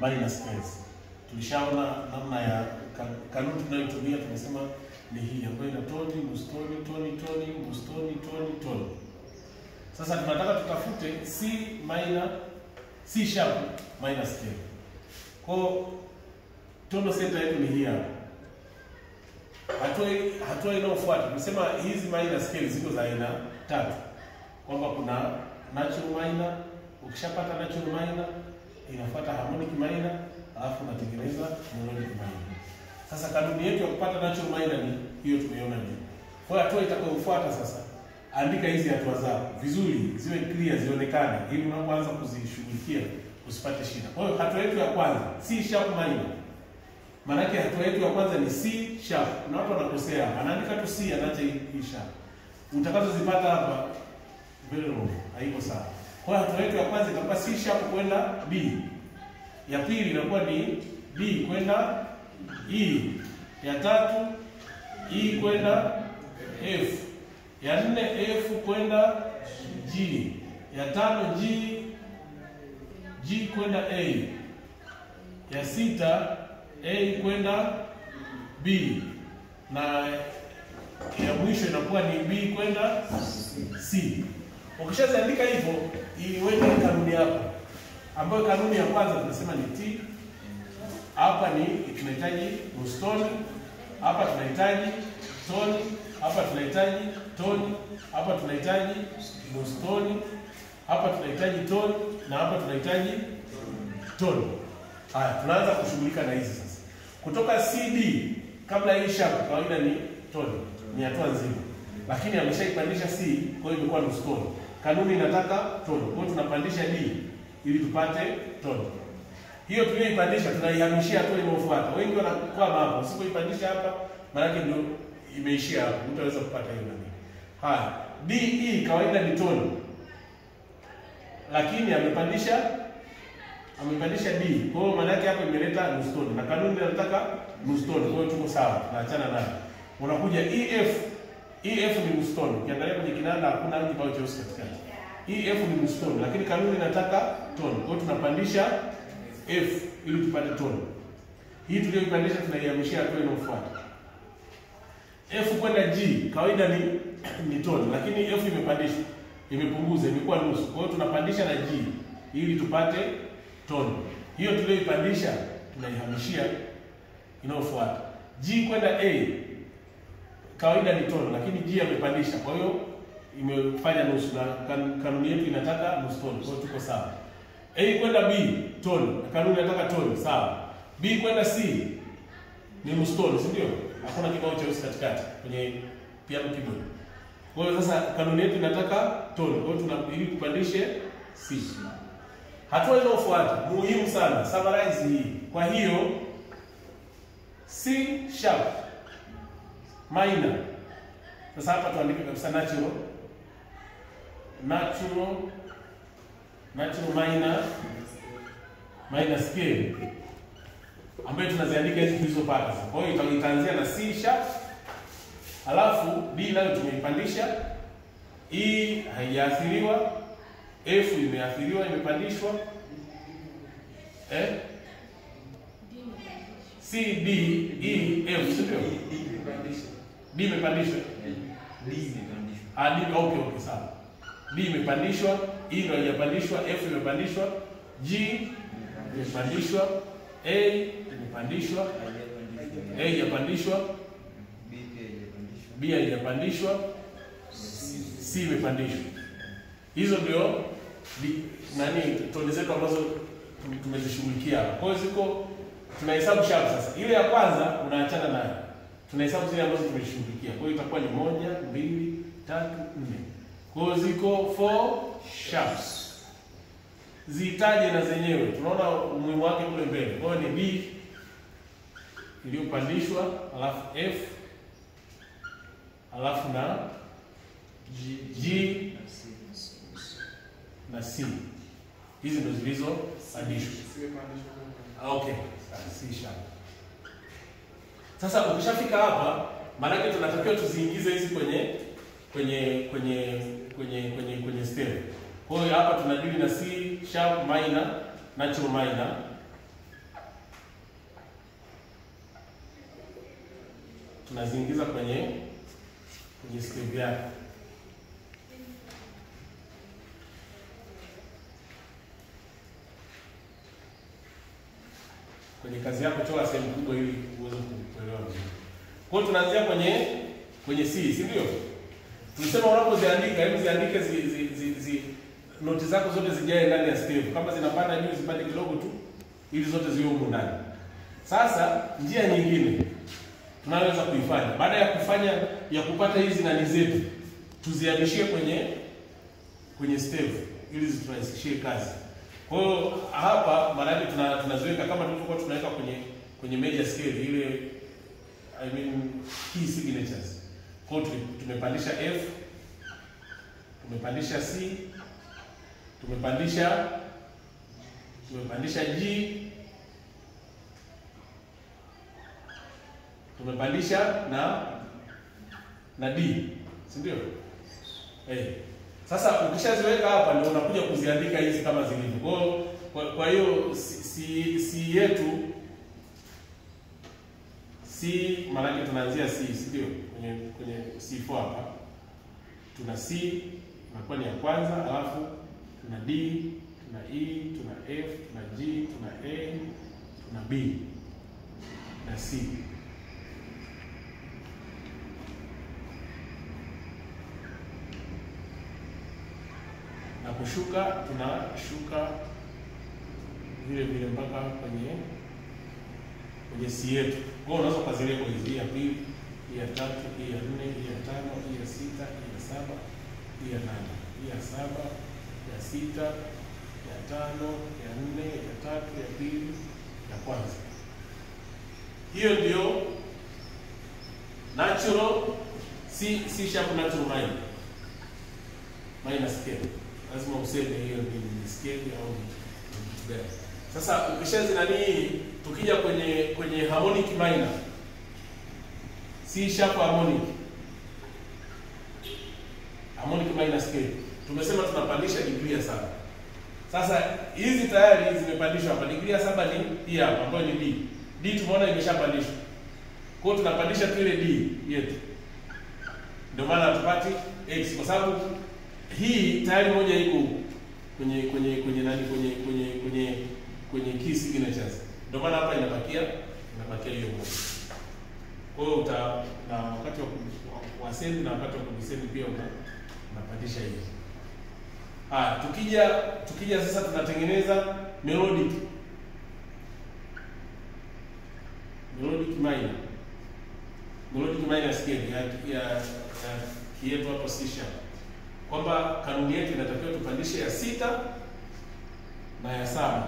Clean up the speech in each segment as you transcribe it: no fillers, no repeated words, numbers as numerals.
minor scales. Tulishaona namna ya kanuni tunayotumia, tumesema ni hii ambayo ina toni, mustoni, toni, toni, mustoni, toni, toni. Sasa tunataka tutafute C minor, C sharp minor scale. Kwa tono center yetu ni hii hapa. Hatua inayofuata tumesema hizi minor scale ziko za aina tatu. Kwamba kuna natural minor, ukishapata natural minor inafuata harmonic minor, alafu unatengeneza melodic minor. Sasa kanuni yetu ya kupata natural minor ni hiyo tumeiona juu. Kwa hiyo hatua itakayofuata sasa, andika hizi hatua zako vizuri, ziwe clear, zionekane ili unapoanza kuzishughulikia usipate shida. Kwa hiyo hatua yetu ya kwanza C sharp minor. Maana yake hatua yetu ya kwanza ni C sharp. Kuna watu wanakosea, anaandika tu C anaacha hii sharp. Utakazozipata hapa very wrong, haiko sawa. Kwa hiyo hatua yetu ya kwanza itakuwa C sharp kwenda B. Ya pili inakuwa ni B kwenda E. Ya tatu E kwenda F. Ya nne F kwenda G. Ya tano G kwenda A. Ya sita A kwenda B. Na ya mwisho inakuwa ni B kwenda C. Ukishaziandika hivyo, iweke kanuni yako. Ambayo kanuni ya kwanza tunasema ni T. Hapa ni tunahitaji mustoni, hapa tunahitaji toni, hapa tunahitaji toni, hapa tunahitaji mustoni, hapa tunahitaji toni na hapa tunahitaji toni. Haya, tunaanza kushughulika na hizi sasa. Kutoka CD kabla hii sharp kawaida ni toni, ni hatua nzima. Lakini ameshaipandisha C, kwa hiyo imekuwa nusu toni. Kanuni inataka toni. Kwa hiyo tunapandisha D ili tupate toni. Hiyo tuliyoipandisha tunaihamishia hatua inayofuata. Wengi wanakwama hapo. Usipoipandisha hapa, maana yake ndio imeishia hapo. Hutaweza kupata hiyo nani. Haya, D E kawaida ni toni. Lakini amepandisha D. Kwa hiyo maana yake hapo imeleta nusu toni. Na kanuni inataka nusu toni. Kwa hiyo tuko sawa, tunaachana nayo. Unakuja E F. E F ni nusu toni. Ukiangalia kwenye kinanda hakuna kibao cheusi katikati. E F ni nusu toni, lakini kanuni inataka toni. Kwa hiyo tunapandisha F ili tupate toni. Hii tuliyoipandisha tunaihamishia hatua inayofuata. F kwenda G kawaida ni toni, lakini F imepandishwa, imepunguza, imekuwa nusu. Kwa hiyo tunapandisha na G ili tupate toni. Hiyo tuliyoipandisha tunaihamishia inayofuata. G kwenda A kawaida ni toni, lakini G amepandisha, kwa hiyo imefanya nusu na kanuni yetu inataka nusu toni. Kwa hiyo tuko sawa. A kwenda B toni, na kanuni inataka toni, sawa. B kwenda C ni nusu toni, si ndio? Hakuna kibao cheusi katikati kwenye piano keyboard. Kwa hiyo sasa kanuni yetu inataka toni, kwa hiyo tuna ili tupandishe C. Hatua inayofuata muhimu sana, summarize hii. Kwa hiyo C sharp minor. Sasa hapa tuandike kabisa natural minor scale ambayo tunaziandika hizi tulizopata. Kwa hiyo itaanzia na C sharp, alafu D nayo tumeipandisha, E haijaathiriwa, F imeathiriwa, imepandishwa, C D E F, sio? D imepandishwa. D imepandishwa. Ah, D, okay, sawa. D imepandishwa, E ndio haijapandishwa, F imepandishwa, G imepandishwa, A imepandishwa, A haijapandishwa, B haijapandishwa, C imepandishwa. Hizo ndio nani toni zetu ambazo tumezishughulikia hapa. Kwa hiyo ziko tunahesabu sharp sasa. Ile ya kwanza unaachana nayo. Tunahesabu zile ambazo tumeshughulikia. Kwa hiyo itakuwa ni 1 2 3 4. Kwa hiyo ziko 4 sharps. Zitaje na zenyewe. Tunaona umuhimu wake kule mbele. Kwa hiyo ni B iliyopandishwa, alafu F, alafu na G na C. Hizi ndo zilizopandishwa. Okay, C sharp. Sasa ukishafika hapa, maana yake tunatakiwa tuziingize hizi kwenye kwenye kwenye kwenye kwenye kwenye step. Kwa hiyo hapa tunadili na C sharp minor, natural minor. tunaziingiza kwenye stave yako. Kwenye kazi yako chora sehemu kubwa ili uweze kuelewa vizuri. Kwa hiyo tunaanzia kwenye C, si ndio? Tulisema unapoziandika, hebu ziandike zi noti zako zote zijae ndani ya stave. Kama zinapanda juu zipande kidogo tu ili zote ziwe huko ndani. Sasa njia nyingine tunaweza kuifanya baada ya kufanya ya kupata hizi nani zetu, tuzihamishie kwenye stave ili ziturahisishie kazi. Kwa hiyo hapa maana yake tunaziweka kama tulivyokuwa tunaweka kwenye major scale ile, I mean key signatures. Kwa hiyo tumepandisha F, tumepandisha C, tumepandisha G, tumepandisha na D, si ndio? Sasa ukishaziweka hapa ndio unakuja kuziandika hizi kama zilivyo. Kwa hiyo C yetu, C maana yake tunaanzia C, si ndio? Kwenye C4 hapa tuna C inakuwa ni ya kwanza, alafu tuna D, tuna E, tuna F, tuna G, tuna A, tuna B na C. Na kushuka tunashuka vile vile mpaka kwenye C yetu. Kwa hiyo unaweza kuziweka hizi, ya pili, ya tatu, ya nne, ya tano, ya sita, ya saba, ya nane, ya saba, ya sita, ya tano, ya nne, ya tatu, ya pili, ya kwanza. Hiyo ndio natural C sharp natural minor scale. Lazima useme hiyo ni scale au ni kitu gani. Sasa ukishazinani, tukija kwenye harmonic minor, C sharp harmonic minor scale, tumesema tunapandisha degree ya 7. Sasa hizi tayari zimepandishwa hapa. Degree ya 7 ni hii hapa ambayo ni D. D tumeona imeshapandishwa. Kwa hiyo tunapandisha tu ile D yetu. Ndio maana hatupati X kwa sababu hii tayari moja iko kwenye kwenye kwenye nani kwenye kwenye kwenye kwenye key signatures. Ndio maana hapa inabakia hiyo moja. Kwa hiyo na wakati wa kuascend na wakati wa kudescend pia unapandisha hiyo. Ah, tukija sasa tunatengeneza melodic minor. Melodic minor scale ya kietu hapo C sharp. Kwamba kanuni yetu inatakiwa tupandishe ya 6 na ya 7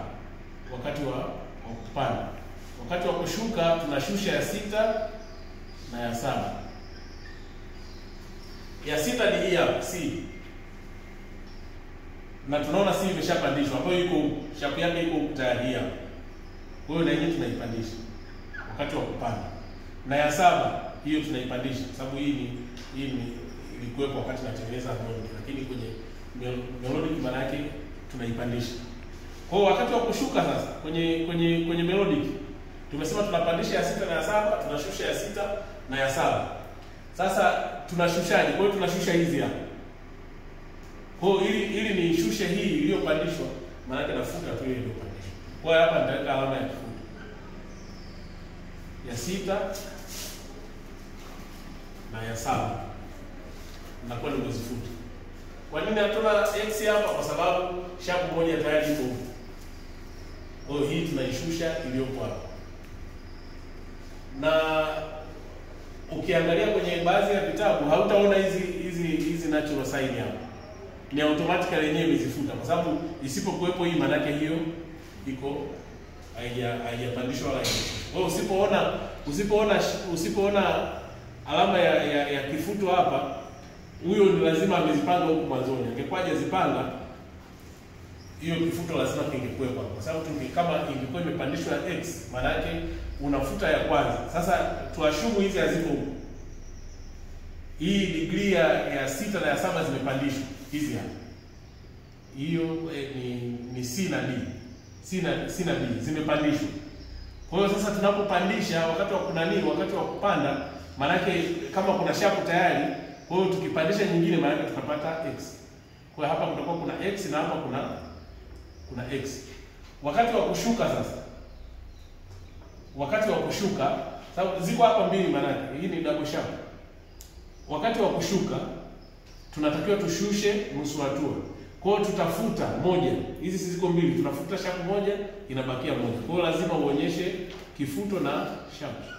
wakati wa kupanda. Wakati wa kushuka tunashusha ya 6 na ya 7. Ya 6 ni hii hapa C. Na tunaona C imeshapandishwa ambayo iko huku, sharp yake iko huku tayari hapa. Kwa hiyo na yenyewe tunaipandisha wakati wa kupanda. Na ya 7 hiyo tunaipandisha kwa sababu hii ni ilikuwepo wakati tunatengeneza harmonic, lakini kwenye melodic maana yake tunaipandisha. Kwa hiyo wakati wa kushuka sasa kwenye melodic tumesema tunapandisha ya 6 na ya 7, tunashusha ya 6 na ya 7. Sasa tunashushaje? Kwa hiyo tunashusha hizi hapa. Kwa hiyo ili nishushe hii iliyopandishwa, maana yake nafuta tu ile iliyopandishwa. Kwa hiyo hapa nitaweka alama ya kifuta ya 6 na ya 7. Nakuwa nimezifuta. Kwa nini hatuna x hapa? Kwa sababu sharp moja tayari iko huko. Kwa hiyo hii tunaishusha iliyopo hapa. Na ukiangalia kwenye baadhi ya vitabu hautaona hizi natural sign hapa. Ni automatically yenyewe imezifuta kwa sababu isipokuwepo hii maana yake hiyo iko haijapandishwa wala haijashushwa. Kwa hiyo usipoona alama ya kifuto hapa, huyo ni lazima amezipanga huku mwanzoni. Angekuwa hajazipanga hiyo kifuto lazima kingekuwepo, kwa sababu kama ingekuwa imepandishwa x, maana yake unafuta ya kwanza. Sasa tuashumu hizi haziko huku. Hii degree ya 6 na ya 7 zimepandishwa hizi hapa. Hiyo ni C na D. C na B zimepandishwa. Kwa hiyo sasa tunapopandisha wakati wa kunani, wakati wa kupanda, Maanake kama kuna sharp tayari, kwa hiyo tukipandisha nyingine maanake tutapata x. Kwa hiyo hapa kutakuwa kuna x na hapa kuna x. Wakati wa kushuka sasa, wakati wa kushuka, sababu ziko hapa mbili, maanake hii ni double sharp. Wakati wa kushuka tunatakiwa tushushe nusu hatua. Kwa hiyo tutafuta moja, hizi ziko mbili, tunafuta sharp moja, inabakia moja. Kwa hiyo lazima uonyeshe kifuto na sharp.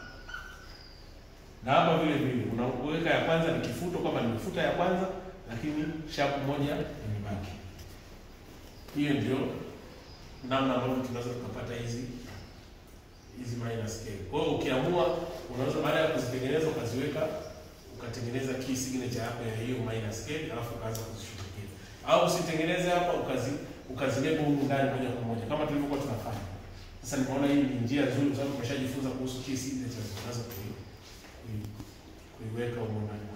Na hapa vile vile unaweka ya kwanza ni kifuto, kama nimefuta ya kwanza, lakini sharp moja imebaki. Hiyo ndio namna ambavyo tunaweza tukapata hizi minor scale. Kwa hiyo ukiamua unaweza baada ya kuzitengeneza ukaziweka, ukatengeneza key signature yako ya hiyo minor scale, alafu ukaanza kuzishughulikia. Au usitengeneze hapa ukazilebo humu ndani moja kwa moja kama tulivyokuwa tunafanya. Sasa nimeona hii ni njia nzuri kwa sababu tumeshajifunza kuhusu key signatures, tunaweza kuiweka humu ndani.